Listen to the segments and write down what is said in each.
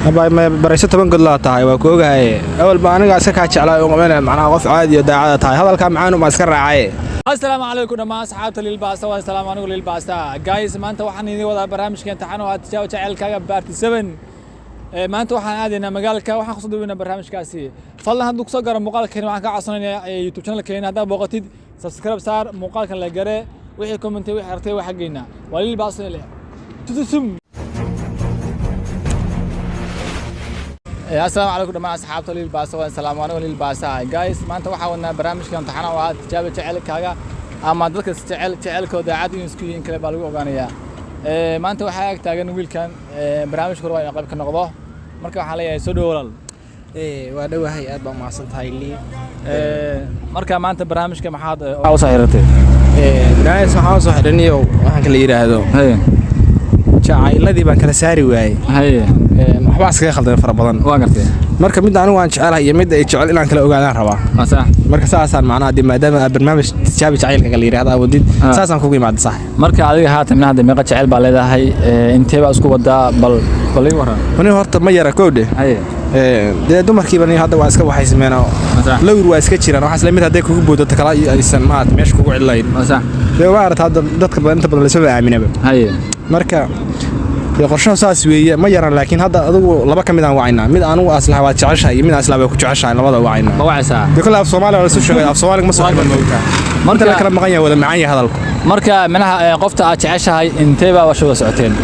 Barayso 10 god laa tahay, waa ku ogahay. Awalba aniga iska kaa jeclaa, uqamana macnaha qof caadi iyo daacada tahay, hadalkaa macaan uma iska raacaye. Asalaamu calaykum dhammaan asxaabta Liilbaasta, waan salaam anigu Liilbaasta. Guys, maanta waxaan idiin wadaa barnaamijka imtixaan oo aad tijaabo jaceylkaaga part 7. Maanta waxaan aadaynaa magaalka, waxaan kusoo duubaynaa barnaamijkaasi. Fadlan hadduu kusoo garo muuqaalkeena, waxaan ka codsanaynaa YouTube channelkeena haddaad booqatid, subscribe saar, muuqaalkan la gare, wixii commentay, wixii aragtay waa xaggeena. Waa Liilbaasta leh tutusum. Asalaamu calaykum dhammaan asxaabta Liilbaasta, waan salaam anigu Liilbaasta. Guys, maanta waxaan wadnaa barnaamijka imtixaan oo ah tijaabo jaceylkaaga ama dadka jecel jecelkooda daacad inuu isku yihiin kale baa lagu ogaanayaa. Maanta waxaa ag taagan wiilkan, barnaamijka hore waa inuu qayb ka noqdo. Marka waxaan leeyahay soo dhowo walaal. Waa dhowahay, aad baa umahadsan tahay Lii. Marka maanta barnaamijka maxaad u soo xiratay? Barnaamij waxaan usoo xidhaniyo waxaan kala yidhaahdo jacayladii baan kala saari waayey. Waxbaa iskaga khaldamay fara badan. Waa gartay. Marka midda anigu aan jecelahay iyo midda ay jecel inaan kala ogaadaan rabaa. Waa sax. Marka saasaan macnaha dee maadaama aad barnaamij tijaabi jacaylka kala yidhaahdo awoodid, saasaan kugu imaada sax. Marka adiga haatan minaha hadda meeqa jecel baa leedahay? Intee baa isku wadaa? Bal ii waran. Anigu horta ma yara kowdhe. Dee dumarkiiba ni hadda waa iska waxaysameenoo lawir waa iska jiraan, waxaas lamid hadday kugu boodata kala aysan maarata meesha kugu cidlayn. Waa sax. Dee maarata hadda dadka badan inta badan laysmaba aaminaba. Marka dee qorshahu saas weeye, ma yaran, laakiin hadda adigu laba ka mid aan wacaynaa: mid anigu aslaha waad jeceshahay iyo mid aslaha waa ku jeceshahay, labada wacaynaa. Ma wacaysaa? Dee kolle af Soomaaliya waa lasu sheegay, af Soomaaliga ma soo xirman moogtaa. Marka la kala maqan yahay wada macaan yahay hadalku. Marka minaha qofta aad jeceshahay intee baa wada socoteen?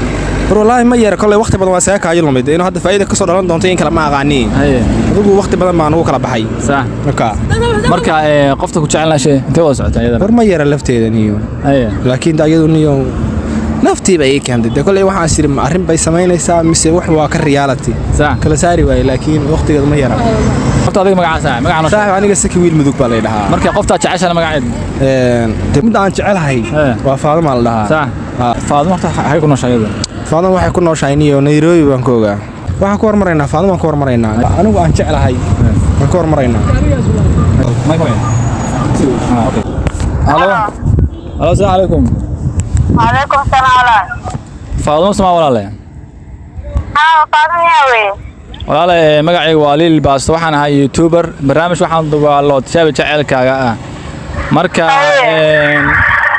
War wallaahi ma yara, kolley waqti badan waa saga kaayo lumid, inuu hadda faa'iida kasoo dhalan doonto in kale ma aqaanii. Adigu waqti badan baan ugu kala baxay. Marka Marka qofta ku jecel laashe intee wada socoteen iyadana? War ma yara lafteeda niyo. Laakiin iyadu niyo naftiiba ii keentay. Dee kolley waxaan is idhi ma arrin bay samaynaysaa mise wax waa ka reality. Kala saari waaye, laakiin waqtigeedu ma yara. Horta adiga magacaasa magaca noo sheeg. Saaxib, aniga Saki Wiil Mudug baa la dhahaa. Marka qofta aad jeceshahay magaceed? Dee midda aan jecelahay waa Faaduma la dhahaa. Faaduma horta xagee ku nooshahay iyada? Faaduma waxay ku nooshahay niyo Nairobi baan ku ogaa. Waxaan ku hormaraynaa Faaduma baan ku hormaraynaa, anigu aan jeclahay baan ku hormaraynaa. Okay, halo halo, asalaamu calaykum. Waalaikum salaam walaal. Faaduma sama walaale? Haa, Faaduma yaa wey. Walaale, magacayga waa Liil Baasto, waxaan ahay youtuber, barnaamij waxaan dubaa loo tijaabi jaceylkaaga ah. Marka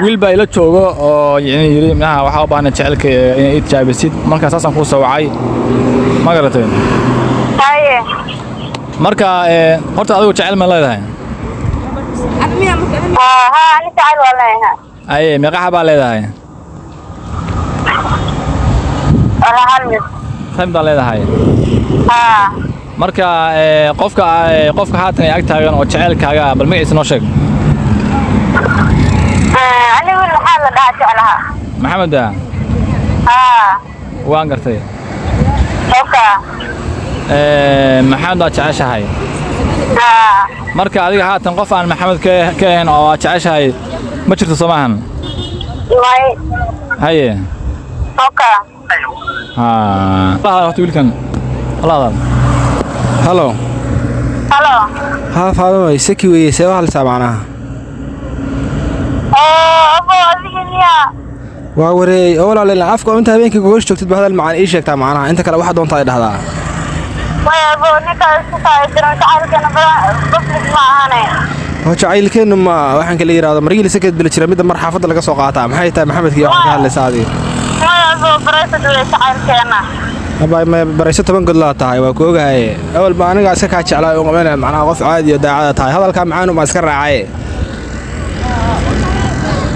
wiil baa ila joogo oo yacni yidhi minaha waxaa u baahnay jaceylka inay ii tijaabisid, marka saasaan kuu soo wacay, ma garatay? Haye. Marka horta adigu jecel ma leedahay? Haa haa, ani jacayl waa leeyahay. Aye, meeqa xabaa leedahay? Wala hal mid. Tan baa leedahay? Haa. Marka qofka haatan ay ag taagan oo jaceylkaaga ah, bal magaciisa noo sheeg. Ani wiil maxaa la dhahaa jeclaha. Maxamed ah? Haa. Waan gartay. Oka. Maxamed baad jeceshahay? Haa. Marka adiga haatan qof aan Maxamed ka ahayn oo aad jeceshahay ma jirto, soo maahan? May. Haye. Oka. Haa, horta wiilkan hala hadal. Halo. Halo. Haa Faaduma, Saki weeye, see u hadlaysaa macnaha? Oo, abo adiga miyaa? Waa wareey oo walaal, afka inta habeenkii gogosh joogtid ba hadal macaan ii sheegtaa macnaha, inta kale waxa doontaa ay dhahdaa. Way abo, ninka isku kaaydiran jacaylkana badan public ma ahane. Oo jacaylkeennu ma waxaan kala yidhaahdo margii la sakad bili jira midda mar xaafadda laga soo qaataa, maxay tahay Maxamedkii waxaan ka hadlaysaa adiga? May abo, private wey jacaylkeena. Abay barayso 10 god laa tahay, waa ku ogahay. Awalba aniga iska kaa jeclaa, uqamana macnaha qof caadi iyo daacada tahay, hadalkaa macaan uma iska raacaye.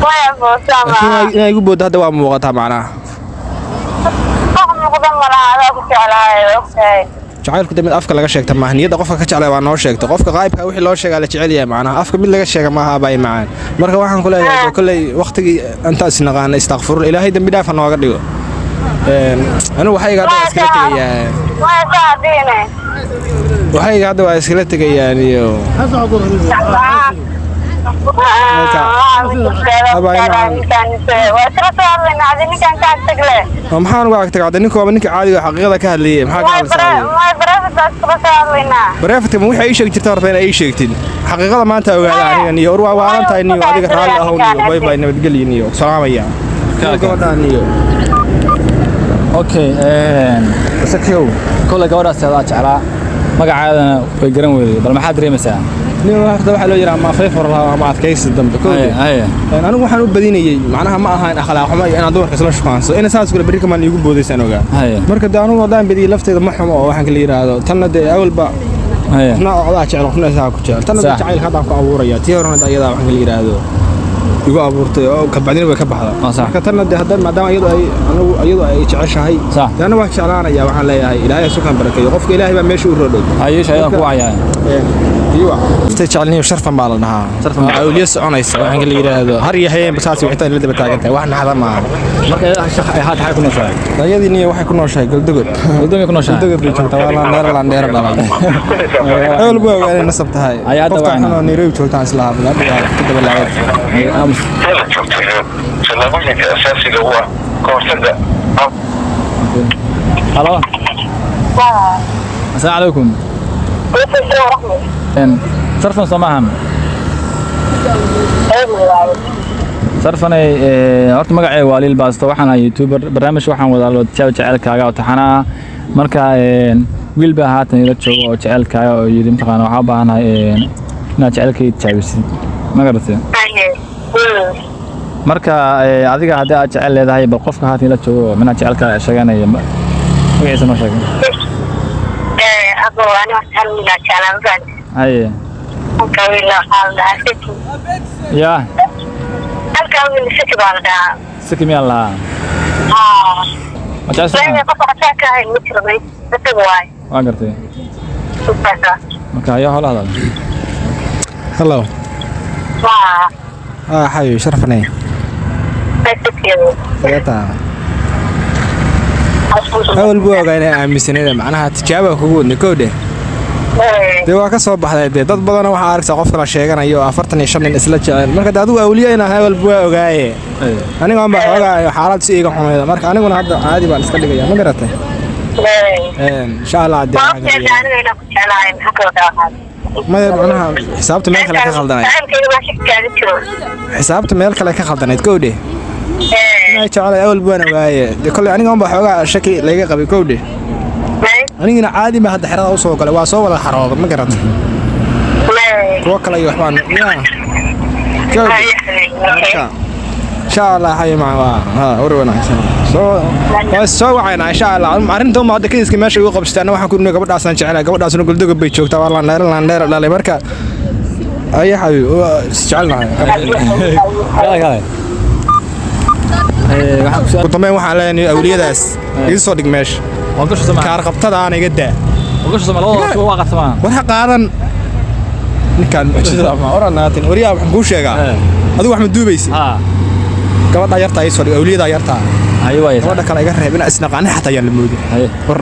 Way abo, sama. Laakiin inay igu booddo hadda waa muuqataa macnaha. Wax muuqda malaha, adaa ku jeclahay, ogtahay. Jacaylku de mid afka laga sheegta maaha, niyadda qofka ka jeclay waa noo sheegta, qofka qaybka wixii loo sheegaa la jecel yahay macnaha, afka mid laga sheega maaha abay macaan. Marka waxaan ku leeyahay dee kolley waqtigii intaan isnaqaana istakfurul Ilaahay dembi dhaaf ha nooga dhigo. Anigu waxayga hadda waa iskala tegayaa. Way saa diine. Waxayga hadda waa iskala tegayaan iyo oo maxaan uga agtagay hadda ninka waaba ninka caadiga oo xaqiiqada ka hadlayay, maxaa ka hadlaysaa? Bareefadka ma waxay ii sheegi jirta horta inay ii sheegtid xaqiiqada maanta ogaada aniga niyo war waa waalan tahay niyo, adiga raalli ahow niyo, bay bay, nabadgelyo niyo, salaamaya gabadhaan niyo. Okay, Sakiyow, Kolle gabadhaas adaa jeclaa, magacaadana way garan weyday, bal maxaad dareemaysaa? Nin horta waxaa loo yiraa ama afayfar lahaa ama adkaysi dambe Haye, kowde. Haye. Anigu waxaan u badinayey macnaha ma ahayn akhlaaq xumo iyo inaan dumarka isla shukaanso ina saas kule berri kamaan iigu boodaysaan ogaa. Marka dee anigu haddaan badiyey lafteeda ma xumo oo waxaan kala yidhaahdo tanna dee awalba qofna odaa jecel, qofna isagaa ku jecel, tanna dee jacaylka haddaan ku abuuraya, tii horena dee ayadaa waxaan kala yidhaahdo igu abuurtay oo kabacdina way ka baxda. Waa sax. Marka tanna dee hadda maadaama iyadu ay anigu iyadu ay jeceshahay, dee anna waa jeclaanaya, waxaan leeyahay Ilaahay sukan barakeeyo, qofka Ilaahay baa meesha u rodhow. Hayeesha ayadaan ku wacayaa. Jecelniyo sharfan baa la dhahaa. Sharfan baa- Awliyo soconaysa waxaan kala yidhaahdo har iyo habeenba saas wixii la daba taagan tahay, wax naxda maaha. Marka ayada ay haata xay ku nooshahay? Ayadii niyo waxay ku nooshahay Galdogob. Galdogob ku nooshahay? Galdogob bay joogtaa, waa landheer, landheer dhalay. Awal buu ogaa inay nasab tahay. Ayaa hadda qofta wacna. xunoo Nairobi joogtaan isla hadla hadda waa ku daba laabad. Aamus. La joogteeyo tallaabooyinka asaasiga u ah ka hortagga. Halo, asalaamu calaykum. Sarfan soo maahan? Sarfanay, horta magacayga waa Liil Baasto, waxaan ahay youtuber, barnaamij waxaan wadaa loo tijaabo jecelkaaga oo taxana ah. Marka wiil baa haatan ila jooga oo jecelkaaga oo yidhi mataqaana waxaa u baahanahay inaad jecelkayga tijaabisid, ma garatay? Marka adiga haddii aad jecel leedahay, bal qofka haatan ila joogo oo minaa jecelkaaga sheeganaya magaciisa noo sheeg. Abo, ani horta hal wiil aa jeclaa, ma fahanti? Haye. Halkaa wiil waxaa la dhahaa Siki. Yaa? Halkaa wiil Siki baa la dhahaa. Siki miyaa lahaa? Haa. Ma jeceshahay? Waayo, qof waxaa ka ahayn ma jiro, may isaga waay. Waa gartay. Intaasa. Marka ayaa hoola hadal. Hello. Waa. Ah, xabiib, sharfanay. Sikiyo. Sagata awal buu ogaa inay aaminsaneyd macnaha tijaaba kugu wadnay kowdhe. Dee waa ka soo baxday, dee dad badana waxaa arkaysaa qofka la sheeganayo oo 45 nin isla jecel. Marka dee adigu awliya in ahay awal buu ogaaye, aniga unbaa xoogaa xaalad si iga xumayda. Marka aniguna hadda caadi baan iska dhigaya, ma garatay? Insha Allah dee Waa waxaan ogtahay kala aniga inaan ku jeclahay, maxaa ka wadaa waxaas? Maya, macnaha xisaabta meel kale ka khaldanayd. Jacaylkayga baa shaki kaaga jiro. Xisaabta meel kale ka khaldanayd kowdhe. Inay jecelahay awal baan ogaaye, dee kolley aniga unbaa xoogaa shaki layga qabay kowdhe. Anigina caadi baa hadda xerada usoo galay, waa soo wada xarooday, ma garatay? Kuwo kale iyo waxbaan ya kowdhe. Marka insha Allah xayi ma waa ha war wanaagsan soo waa soo wacaynaa insha Allah. Arrinta uma hadda kadiska meesha igu qabsatay, anna waxaan ku nidhi gabadhaasaan jecelahay, gabadhaasna Goldogob bay joogtaa, waa landheer, landheer dhalay. Marka aya xabiib waa is jecelnahay. Kale kale. Waxaan ku Ugu dambeyn waxaan leenahay awliyadaas iga soo dhig meesha. Waa gasho soo maahan? Kaar qabtada aan iga daa. Waa gasho soo maahan? Labada waa qabsamaan. War ha qaadan ninkaan mucjisada ma oran naatin. Waryaa, waxaan kuu sheegaa, adigu wax ma duubaysi? Haa. Gabadha yartaa ii soo dhig, awliyadaa yartaa. Haye, waa. Gabadha kale iga reeb, inaa isnaqaanin xataa ayaan la moodin. Haye. War.